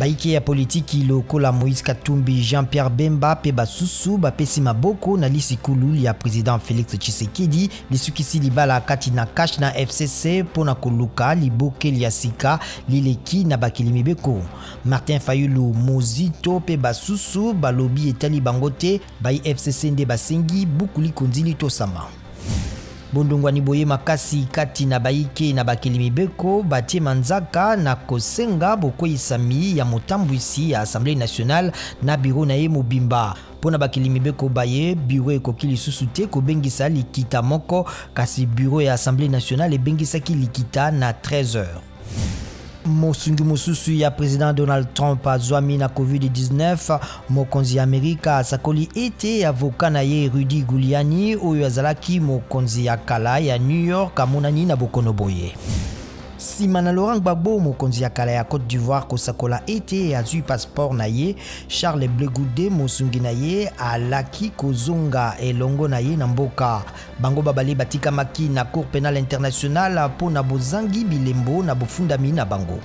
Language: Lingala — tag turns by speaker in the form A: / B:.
A: Baike ya politiki lokola Moïse Katumbi, Jean-Pierre Bemba mpe basusu bapesi maboko na lisikulu ya president Felix Tshisekedi lisukisi libala kati na CACH na FCC mpo na koluka libokeli ya sika lileki na bakeli mibeko. Martin Fayulu, Mozito mpe basusu balobi etali bango te, bayi FCC nde basengi buku likonzi litosama. Bondongwani boye makasi kati na bayike na bakeli mibeko batie manzaka na kosenga bokweyisami ya motambwisi ya Assemblée nationale na biro na ye mobimba. Mpo na bakeli mibeko baye, biro ekoki lisusu te kobengisa likita moko, kasi biro ya Assemblée nationale ebengisaki likita na 13 heures. Mosungi mosusu ya president Donald Trump azwami na COVID-19. Mokonzi ya Amerika asakoli ete avoka na ye Rudy Giuliani, oyo azalaki mokonzi ya kala ya New York, amonani na bokono boye. Nsima na Laurent Gbagbo, mokonzi ya kala ya Cote d'Ivoire, kosakola ete azwi passeport na ye, Charles Ble Goude, mosungi na ye, alaki kozonga elongo na ye na mboka. Bango babale batikamaki na Cour penale internationale mpo na bozangi bilembo na bofundami na bango.